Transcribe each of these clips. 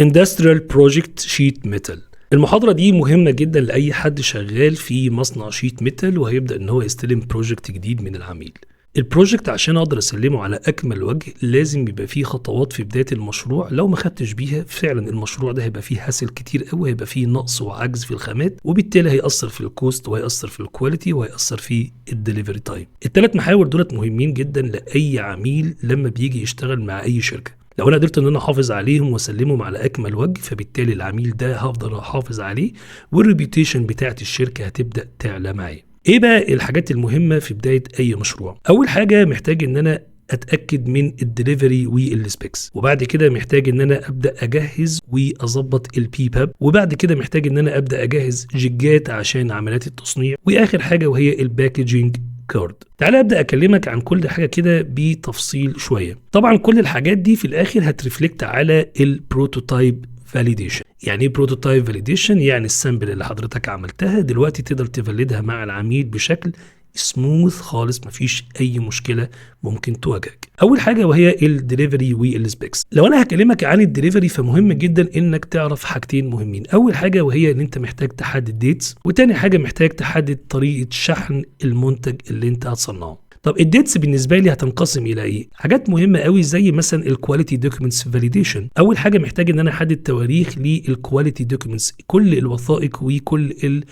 Industrial Project Sheet Metal. المحاضرة دي مهمة جدا لأي حد شغال في مصنع sheet metal وهيبدأ إن هو يستلم project جديد من العميل. ال project عشان اقدر اسلمه على اكمل وجه لازم يبقى فيه خطوات في بداية المشروع، لو ما خدتش بيها فعلا المشروع ده هيبقى فيه hassle كتير قوي، هيبقى فيه نقص وعجز في الخامات، وبالتالي هيأثر في ال cost وهيأثر في ال quality وهيأثر في ال delivery time. الثلاث محاور دولت مهمين جدا لاي عميل لما بيجي يشتغل مع اي شركه. لو انا قدرت ان انا احافظ عليهم واسلمهم على اكمل وجه، فبالتالي العميل ده هفضل احافظ عليه وال reputation بتاعت الشركة هتبدا تعلى معايا. ايه بقى الحاجات المهمة في بداية اي مشروع؟ اول حاجة محتاج ان انا اتاكد من ال delivery وال specs، وبعد كده محتاج ان انا ابدا اجهز واظبط ال PPAP، وبعد كده محتاج ان انا ابدا اجهز jig ات عشان عمليات التصنيع، واخر حاجة وهي ال packaging card. تعالى ابدا اكلمك عن كل حاجة كده بتفصيل شويه. طبعا كل الحاجات دي في الاخر هت reflect على ال prototype validation. يعني ايه prototype validation؟ يعني ال sample اللي حضرتك عملتها دلوقتي تقدر ت validate ها مع العميل بشكل سموث خالص، مفيش اي مشكلة ممكن تواجهك. اول حاجة وهي ال delivery وال specs. لو انا هكلمك عن الدليفري فمهم جدا انك تعرف حاجتين مهمين. اول حاجة وهي ان انت محتاج تحدد dates، وتاني حاجة محتاج تحدد طريقه شحن المنتج اللي انت هتصنعه. طب ال dates بالنسبة لي هتنقسم الى ايه؟ حاجات مهمة قوي زي مثلا ال quality documents validation. اول حاجة محتاج ان انا احدد تواريخ لل quality documents، كل الوثائق وكل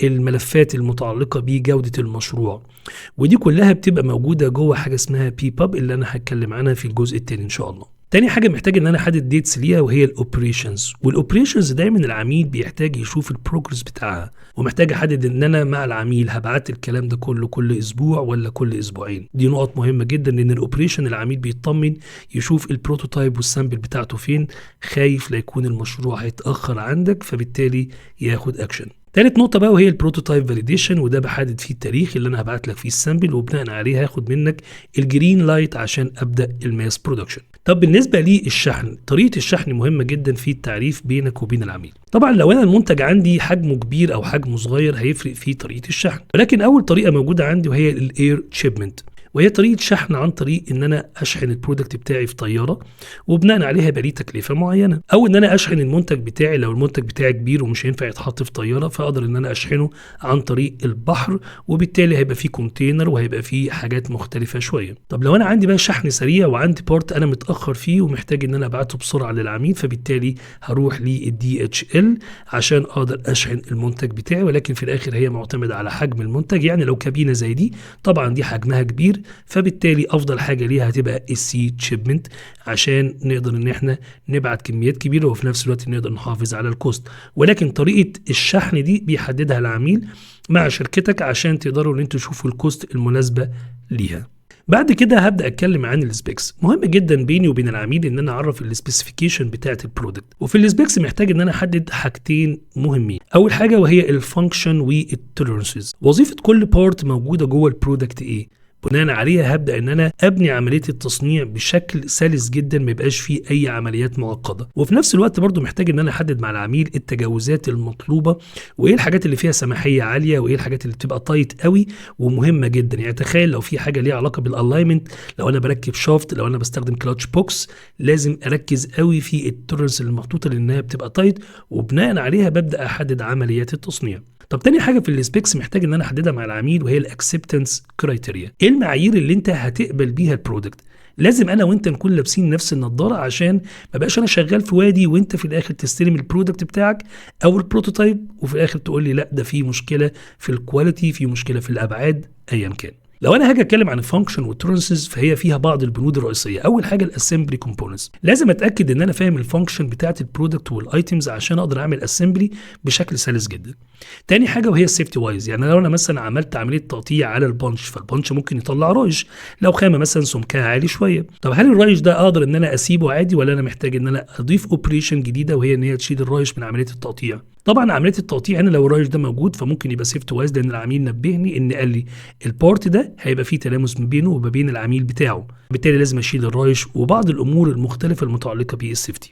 الملفات المتعلقة بجوده المشروع، ودي كلها بتبقى موجودة جوه حاجة اسمها PPAP اللي انا هتكلم عنها في الجزء الثاني ان شاء الله. تاني حاجة محتاج ان انا احدد dates ليها وهي ال operations، وال operations دايما العميل بيحتاج يشوف ال progress بتاعها، ومحتاج احدد ان انا مع العميل هبعت الكلام ده كله كل اسبوع ولا كل اسبوعين. دي نقط مهمة جدا لان ال operation العميل بيطمن يشوف ال prototype وال sample بتاعته فين، خايف لا يكون المشروع هيتاخر عندك فبالتالي ياخد اكشن. تالت نقطة بقى وهي ال prototype validation، وده بحدد فيه التاريخ اللي انا هبعت لك فيه ال sample، وبناء عليه هاخد منك ال green light عشان ابدا ال mass production. طب بالنسبة للشحن، طريقة الشحن مهمة جدا في التعريف بينك وبين العميل. طبعا لو انا المنتج عندي حجمه كبير او حجمه صغير هيفرق في طريقة الشحن، ولكن اول طريقة موجودة عندي وهي ال air shipment، وهي طريقة شحن عن طريق ان انا اشحن ال product بتاعي في طيارة وبناء عليها يبقى ليه تكلفة معينة، او ان انا اشحن المنتج بتاعي لو المنتج بتاعي كبير ومش هينفع يتحط في طيارة فاقدر ان انا اشحنه عن طريق البحر، وبالتالي هيبقى فيه container وهيبقى فيه حاجات مختلفة شوية. طب لو انا عندي بقى شحن سريع وعندي part انا متأخر فيه ومحتاج ان انا ابعته بسرعة للعميل، فبالتالي هروح لل DHL عشان اقدر اشحن المنتج بتاعي، ولكن في الاخر هي معتمدة على حجم المنتج. يعني لو كابينة زي دي طبعا دي حجمها كبير، فبالتالي افضل حاجة ليها هتبقى ال sea shipment عشان نقدر ان احنا نبعت كميات كبيرة وفي نفس الوقت نقدر نحافظ على ال cost. ولكن طريقه الشحن دي بيحددها العميل مع شركتك عشان تقدروا ان انتوا تشوفوا ال cost المناسبة ليها. بعد كده هبدا اتكلم عن ال specs. مهم جدا بيني وبين العميل ان انا اعرف ال specification بتاعه ال product، وفي ال specs محتاج ان انا احدد حاجتين مهمين. اول حاجة وهي ال function وال tolerances، وظيفة كل part موجودة جوه ال product ايه، بناء عليها هبدا ان انا ابني عملية التصنيع بشكل سلس جدا ما يبقاش فيه اي عمليات معقده. وفي نفس الوقت برضو محتاج ان انا احدد مع العميل التجاوزات المطلوبة وايه الحاجات اللي فيها سماحيه عالية وايه الحاجات اللي بتبقى tight قوي ومهمة جدا. يعني تخيل لو في حاجة ليها علاقة بال alignment، لو انا بركب shaft، لو انا بستخدم clutch box، لازم اركز قوي في ال tolerance المحطوطه لانها بتبقى tight، وبناء عليها ببدا احدد عمليات التصنيع. طب تاني حاجة في ال specs محتاج ان انا احددها مع العميل وهي ال acceptance criteria، ايه المعايير اللي انت هتقبل بيها ال product. لازم انا وانت نكون لابسين نفس النضارة عشان ما بقاش انا شغال في وادي وانت في الاخر تستلم ال product بتاعك او ال prototype وفي الاخر تقول لي لا ده في مشكلة في ال quality، في مشكلة في الابعاد، ايا كان. لو انا هاجي اتكلم عن ال function وال tolerances فهي فيها بعض البنود الرئيسية. اول حاجة ال assembly components، لازم اتاكد ان انا فاهم ال function بتاعه ال product وال items عشان اقدر اعمل assembly بشكل سلس جدا. تاني حاجة وهي ال safety wise، يعني لو انا مثلا عملت عملية تقطيع على ال punch فال punch ممكن يطلع رايش لو خامة مثلا سمكها عالي شوية. طب هل الرايش ده اقدر ان انا اسيبه عادي ولا انا محتاج ان انا اضيف operation جديدة وهي ان هي تشيل الرايش من عملية التقطيع؟ طبعا عملية التقطيع هنا لو الرايش ده موجود فممكن يبقى safety wise، لان العميل نبهني ان قال لي ال part ده هيبقى فيه تلامس ما بينه وما بين العميل بتاعه، بالتالي لازم اشيل الرايش وبعض الامور المختلفة المتعلقة بال safety.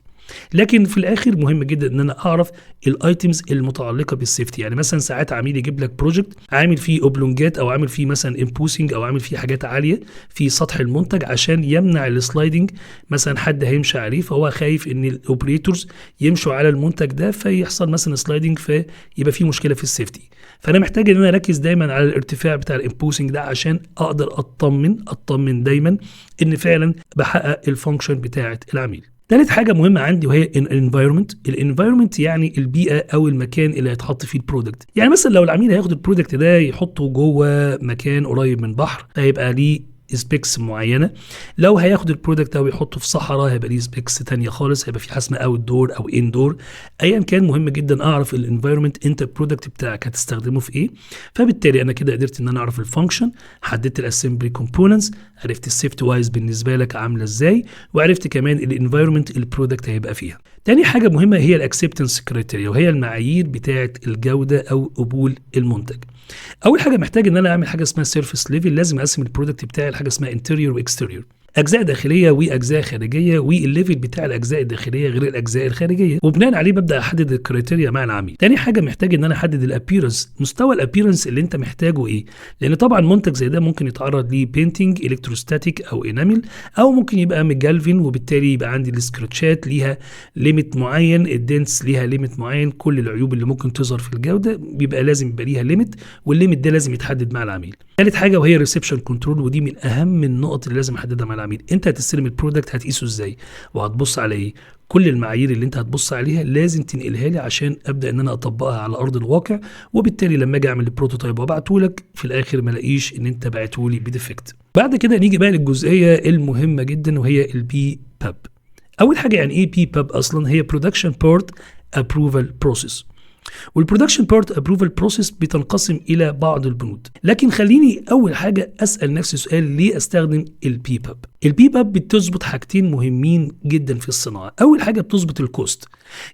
لكن في الاخر مهم جدا ان انا اعرف ال items المتعلقة بال safety. يعني مثلا ساعات عميل يجيب لك project عامل فيه oblongات او عامل فيه مثلا embossing او عامل فيه حاجات عالية في سطح المنتج عشان يمنع ال sliding، مثلا حد هيمشي عليه فهو خايف ان ال operators يمشوا على المنتج ده فيحصل مثلا sliding فيبقى فيه مشكلة في ال safety. فانا محتاج ان انا اركز دايما على الارتفاع بتاع ال embossing ده عشان اقدر اطمن دايما ان فعلا بحقق ال function بتاعه العميل. ثالث حاجة مهمة عندي وهي ال environment. ال environment يعني البيئة او المكان اللي هيتحط فيه ال product. يعني مثلا لو العميل هياخد ال product ده يحطه جوه مكان قريب من بحر هيبقى ليه specs معينة، لو هياخد ال product ده ويحطه في صحراء هيبقى ليه specs تانية خالص، هيبقى في حاجة اسمها outdoor او indoor. ايا كان مهم جدا اعرف ال environment انت ال product بتاعك هتستخدمه في ايه. فبالتالي انا كده قدرت ان انا اعرف ال function، حددت ال assembly components، عرفت ال safety wise بالنسبة لك عامله ازاي، وعرفت كمان ال environment ال product هيبقى فيها. تاني حاجة مهمة هي ال acceptance criteria، وهي المعايير بتاعه الجودة او قبول المنتج. اول حاجة محتاج ان انا اعمل حاجة اسمها service level، لازم اقسم ال product بتاعي لحاجة اسمها interior و exterior، اجزاء داخلية واجزاء خارجية، وال level بتاع الاجزاء الداخلية غير الاجزاء الخارجية، وبناء عليه ببدا احدد ال criteria مع العميل. تاني حاجة محتاج ان انا احدد ال appearance، مستوى ال appearance اللي انت محتاجه ايه، لان طبعا منتج زي ده ممكن يتعرض ل painting electrostatic او enamel، او ممكن يبقى مجالفن، وبالتالي يبقى عندي ال scratchات ليها limit معين، ال dents ليها limit معين، كل العيوب اللي ممكن تظهر في الجودة بيبقى لازم يبقى ليها limit، وال limit ده لازم يتحدد مع العميل. ثالث حاجة وهي reception control، ودي من اهم النقط اللي لازم احددها مع العميل. انت هتستلم ال product هتقيسه ازاي وهتبص على ايه، كل المعايير اللي انت هتبص عليها لازم تنقلها لي عشان ابدا ان انا اطبقها على ارض الواقع، وبالتالي لما اجي اعمل ال prototype وابعته لك في الاخر ما الاقيش ان انت بعته لي ب defect. بعد كده نيجي بقى للجزئيه المهمة جدا وهي ال PPAP. اول حاجة يعني ايه PPAP اصلا؟ هي production part approval process. وال production part approval process بتنقسم الى بعض البنود، لكن خليني اول حاجة اسال نفسي سؤال: ليه استخدم ال PPAP؟ ال PPAP بتظبط حاجتين مهمين جدا في الصناعة. اول حاجة بتظبط ال cost،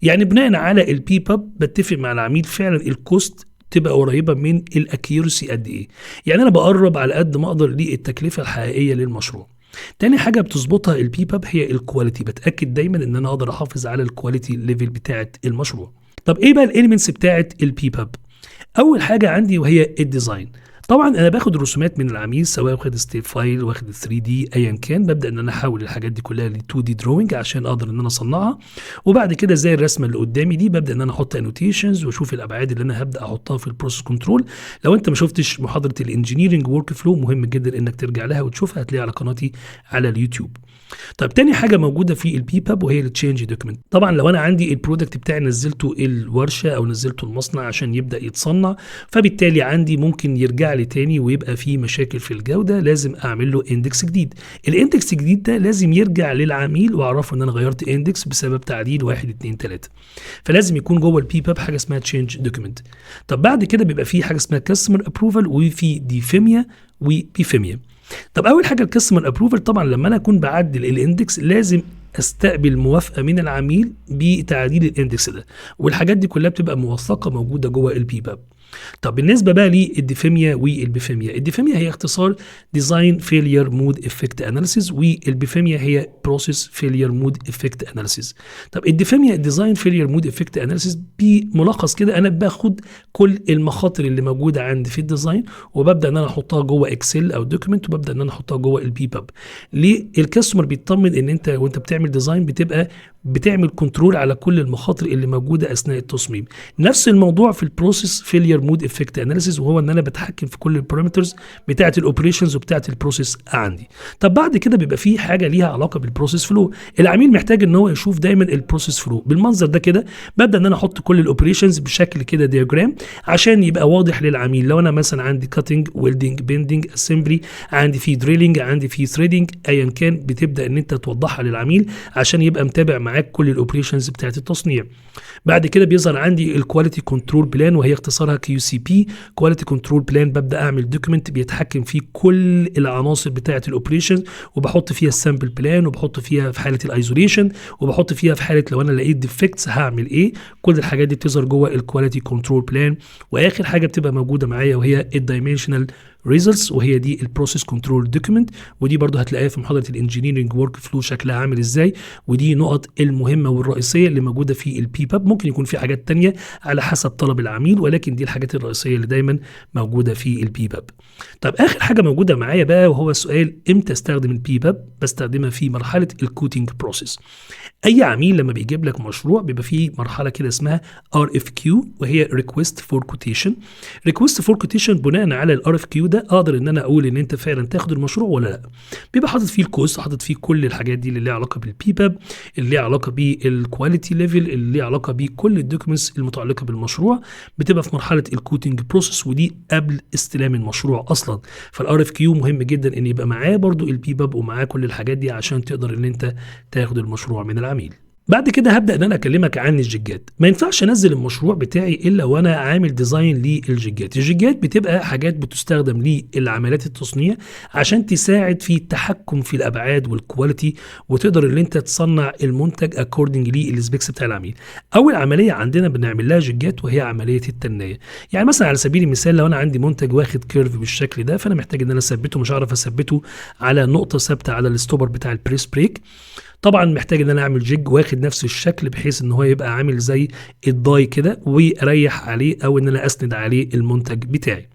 يعني بناء على ال PPAP بتفق مع العميل فعلا ال cost تبقى قريبه من ال accuracy قد ايه، يعني انا بقرب على قد ما اقدر للتكلفه الحقيقية للمشروع. تاني حاجة بتظبطها ال PPAP هي ال quality، بتاكد دايما ان انا اقدر احافظ على ال quality level بتاعه المشروع. طب ايه بقى ال elements بتاعه ال PPAP؟ اول حاجة عندي وهي ال design. طبعا انا باخد رسومات من العميل، سواء واخد STEP file واخد 3D ايا كان، ببدا ان انا احول الحاجات دي كلها ل 2D drawing عشان اقدر ان انا اصنعها. وبعد كده زي الرسمة اللي قدامي دي ببدا ان انا احط annotations واشوف الابعاد اللي انا هبدا احطها في ال process control. لو انت ما شفتش محاضرة ال engineering workflow مهم جدا انك ترجع لها وتشوفها، هتلاقيها على قناتي على اليوتيوب. طيب تاني حاجة موجودة في ال PPAP وهي ال change document. طبعا لو انا عندي ال product بتاعي نزلته الورشة او نزلته المصنع عشان يبدا يتصنع، فبالتالي عندي ممكن يرجع لي تاني ويبقى فيه مشاكل في الجودة، لازم اعمل له index جديد. ال index الجديد ده لازم يرجع للعميل واعرفه ان انا غيرت index بسبب تعديل 1 2 3، فلازم يكون جوه ال PPAP حاجة اسمها change document. طب بعد كده بيبقى فيه حاجة اسمها customer approval، وفي DFMEA و PFMEA. طب اول حاجة ال customer approval، طبعا لما انا اكون بعدل ال index لازم استقبل موافقة من العميل بتعديل ال index ده، والحاجات دي كلها بتبقى موثقة موجودة جوه ال PPAP. طب بالنسبة بقى لل DFMEA وال PFMEA، ال DFMEA هي اختصار design failure mode effect analysis، وال PFMEA هي process failure mode effect analysis. طب ال DFMEA design failure mode effect analysis بملخص كده انا باخد كل المخاطر اللي موجودة عندي في ال design وببدا ان انا احطها جوه Excel او document، وببدا ان انا احطها جوه ال PPAP. ليه؟ ال customer بيطمن ان انت وانت بتعمل design بتبقى بتعمل control على كل المخاطر اللي موجودة اثناء التصميم. نفس الموضوع في ال process failure mode effect analysis، وهو ان انا بتحكم في كل ال parameters بتاعه ال operations وبتاعه ال process عندي. طب بعد كده بيبقى في حاجة ليها علاقة بال process flow. العميل محتاج ان هو يشوف دايما ال process flow بالمنظر ده كده. ببدا ان انا احط كل ال operations بشكل كده diagram عشان يبقى واضح للعميل. لو انا مثلا عندي cutting، welding، bending، assembly، عندي في drilling، عندي في threading، ايا كان، بتبدا ان انت توضحها للعميل عشان يبقى متابع معاك كل ال operations بتاعت التصنيع. بعد كده بيظهر عندي ال quality control plan، وهي اختصارها QCP، quality control plan. ببدا اعمل document بيتحكم فيه كل العناصر بتاعه ال operation، وبحط فيها ال sample plan، وبحط فيها في حاله ال isolation، وبحط فيها في حاله لو انا لقيت defects هعمل ايه. كل الحاجات دي بتظهر جوه ال quality control plan. واخر حاجة بتبقى موجودة معايا وهي ال dimensional results، وهي دي ال process control document، ودي برضو هتلاقيها في محاضرة ال engineering workflow شكلها عامل ازاي. ودي نقط المهمة والرئيسيه اللي موجودة في ال PPAP. ممكن يكون في حاجات تانية على حسب طلب العميل، ولكن دي الحاجات الرئيسية اللي دايما موجودة في ال PPAP. طب اخر حاجة موجودة معايا بقى وهو السؤال امتى استخدم ال PPAP؟ بستخدمها في مرحلة ال quoting process. اي عميل لما بيجيب لك مشروع بيبقى فيه مرحلة كده اسمها RFQ، وهي request for quotation. request for quotation بناء على ال RFQ ده اقدر ان انا اقول ان انت فعلا تاخد المشروع ولا لا. بيبقى حاطط فيه ال cost، حاطط فيه كل الحاجات دي اللي ليها علاقة بال PPAP، اللي ليها علاقة بال quality level، اللي ليها علاقة بكل ال documents المتعلقة بالمشروع. بتبقى في مرحلة ال quoting process، ودي قبل استلام المشروع اصلا. فال RFQ مهم جدا ان يبقى معاه برضو ال PPAP ومعاه كل الحاجات دي عشان تقدر ان انت تاخد المشروع من العميل. بعد كده هبدا ان انا اكلمك عن ال jig ات. ما ينفعش انزل المشروع بتاعي الا وانا عامل design لل jig ات. ال jig ات بتبقى حاجات بتستخدم للعمليات التصنيع عشان تساعد في التحكم في الابعاد وال quality، وتقدر ان انت تصنع المنتج according لل specs بتاع العميل. اول عملية عندنا بنعمل لها jig ات وهي عملية التنيه. يعني مثلا على سبيل المثال لو انا عندي منتج واخد curve بالشكل ده، فانا محتاج ان انا اثبته، مش هعرف اثبته على نقطة ثابتة على ال stopper بتاع ال press brake. طبعا محتاج ان انا اعمل jig واخد نفس الشكل بحيث ان هو يبقى عامل زي ال die كده، واريح عليه او ان انا اسند عليه المنتج بتاعي.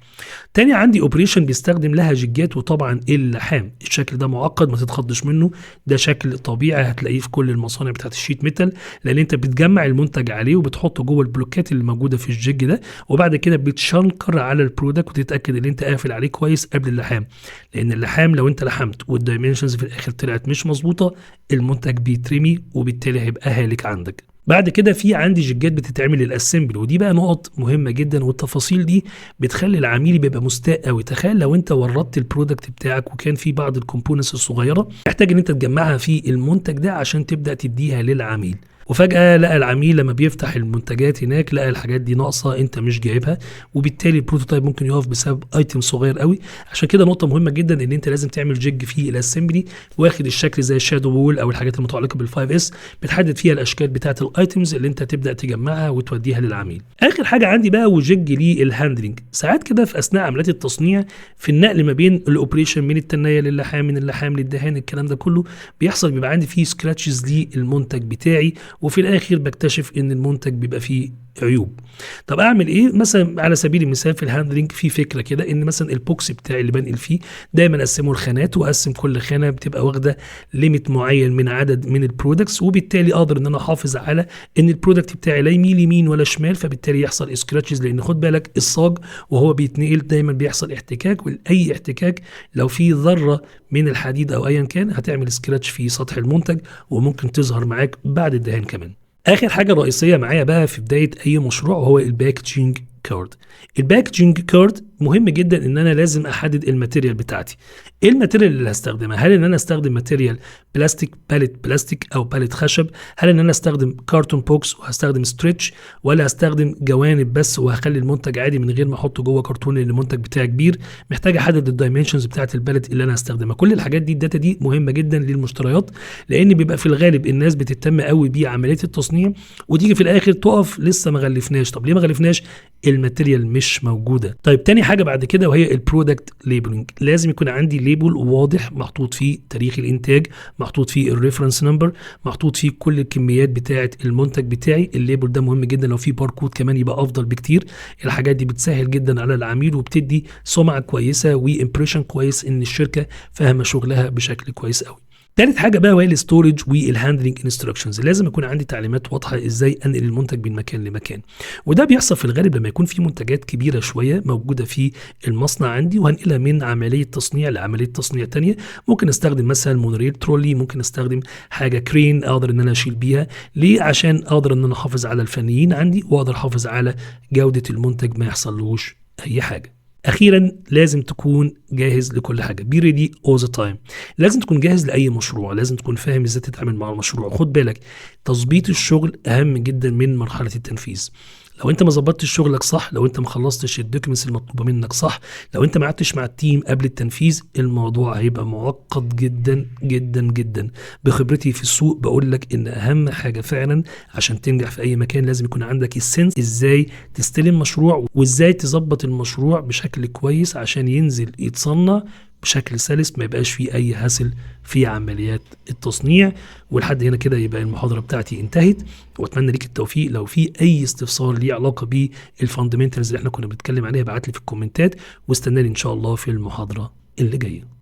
تاني عندي operation بيستخدم لها jig ات، وطبعا اللحام. الشكل ده معقد ما تتخضش منه، ده شكل طبيعي هتلاقيه في كل المصانع بتاعت ال sheet metal، لان انت بتجمع المنتج عليه وبتحطه جوه ال block ات اللي موجودة في ال jig ده، وبعد كده بتشنكر على ال product وتتاكد ان انت قافل عليه كويس قبل اللحام، لان اللحام لو انت لحمت وال dimensions في الاخر طلعت مش مظبوطة المنتج بيترمي، وبالتالي هيبقى هالك عندك. بعد كده في عندي jig ات بتتعمل لل assembly، ودي بقى نقط مهمة جدا، والتفاصيل دي بتخلي العميل بيبقى مستاء قوي. تخيل لو انت وردت ال product بتاعك وكان في بعض ال components الصغيرة محتاج ان انت تجمعها في المنتج ده عشان تبدا تديها للعميل، وفجأة لقى العميل لما بيفتح المنتجات هناك لقى الحاجات دي ناقصة انت مش جايبها، وبالتالي ال prototype ممكن يقف بسبب item صغير قوي. عشان كده نقطة مهمة جدا ان انت لازم تعمل jig في ال assembly واخد الشكل زي ال shadow wall او الحاجات المتعلقة بال five S، بتحدد فيها الاشكال بتاعة ال items اللي انت تبدأ تجمعها وتوديها للعميل. اخر حاجة عندي بقى و jig لل handling. ساعات كده في اثناء عمليات التصنيع في النقل ما بين ال operation من التنية للحام، من اللحام للدهان، الكلام ده كله بيحصل، بيبقى عندي فيه scratches للمنتج بتاعي، وفي الاخر بكتشف ان المنتج بيبقى فيه عيوب. طب اعمل ايه؟ مثلا على سبيل المثال في ال handling في فكرة كده ان مثلا ال box بتاعي اللي بنقل فيه دايما اقسمه لخانات، واقسم كل خانه بتبقى واخده limit معين من عدد من ال products، وبالتالي اقدر ان انا احافظ على ان ال product بتاعي لا يميل يمين ولا شمال، فبالتالي يحصل scratches، لان خد بالك الصاج وهو بيتنقل دايما بيحصل احتكاك، واي احتكاك لو في ذره من الحديد او ايا كان هتعمل scratch في سطح المنتج، وممكن تظهر معاك بعد الدهان كمان. اخر حاجة رئيسية معايا بقى في بداية اي مشروع وهو ال packaging card. ال packaging card مهم جدا ان انا لازم احدد ال material بتاعتي. ايه ال material اللي هستخدمها؟ هل ان انا استخدم material بلاستيك، pallet بلاستيك او pallet خشب؟ هل ان انا استخدم carton box وهستخدم stretch، ولا هستخدم جوانب بس وهخلي المنتج عادي من غير ما احطه جوه كرتون لان المنتج بتاعي كبير؟ محتاج احدد ال dimensions بتاعت ال pallet اللي انا هستخدمها. كل الحاجات دي ال data دي مهمة جدا للمشتريات، لان بيبقى في الغالب الناس بتهتم قوي بعملية التصنيع وتيجي في الاخر تقف لسه ما غلفناش. طب ليه ما غلفناش؟ ال material مش موجودة. طيب تاني حاجة بعد كده وهي ال product labeling. لازم يكون عندي label واضح محطوط فيه تاريخ الانتاج، محطوط فيه ال reference number، محطوط فيه كل الكميات بتاعه المنتج بتاعي. ال label ده مهم جدا، لو فيه باركود كمان يبقى افضل بكتير. الحاجات دي بتسهل جدا على العميل وبتدي سمعه كويسة و impression كويس ان الشركة فاهمه شغلها بشكل كويس قوي. تالت حاجة بقى وهي ال storage وال handling instructions. لازم يكون عندي تعليمات واضحة ازاي انقل المنتج من مكان لمكان، وده بيحصل في الغالب لما يكون في منتجات كبيرة شوية موجودة في المصنع عندي وهنقلها من عملية تصنيع لعملية تصنيع تانية. ممكن استخدم مثلا monorail trolley، ممكن استخدم حاجة crane اقدر ان انا اشيل بيها. ليه؟ عشان اقدر ان انا احافظ على الفنيين عندي واقدر احافظ على جوده المنتج ما يحصلوش اي حاجة. اخيرا لازم تكون جاهز لكل حاجة، be ready all the time. لازم تكون جاهز لاي مشروع، لازم تكون فاهم ازاي تتعامل مع المشروع. خد بالك تظبيط الشغل اهم جدا من مرحلة التنفيذ. لو انت ما ظبطتش شغلك صح، لو انت ما خلصتش ال documents المطلوبة منك صح، لو انت ما قعدتش مع ال team قبل التنفيذ، الموضوع هيبقى معقد جدا جدا جدا. بخبرتي في السوق بقول لك ان اهم حاجة فعلا عشان تنجح في اي مكان لازم يكون عندك ال sense ازاي تستلم مشروع وازاي تظبط المشروع بشكل كويس عشان ينزل يتصنع بشكل سلس، ما يبقاش فيه اي hassle في عمليات التصنيع. ولحد هنا كده يبقى المحاضرة بتاعتي انتهت، واتمنى ليك التوفيق. لو في اي استفسار ليه علاقة بال fundamentals اللي احنا كنا بنتكلم عليها ابعت لي في الكومنتات، واستناني ان شاء الله في المحاضرة اللي جاية.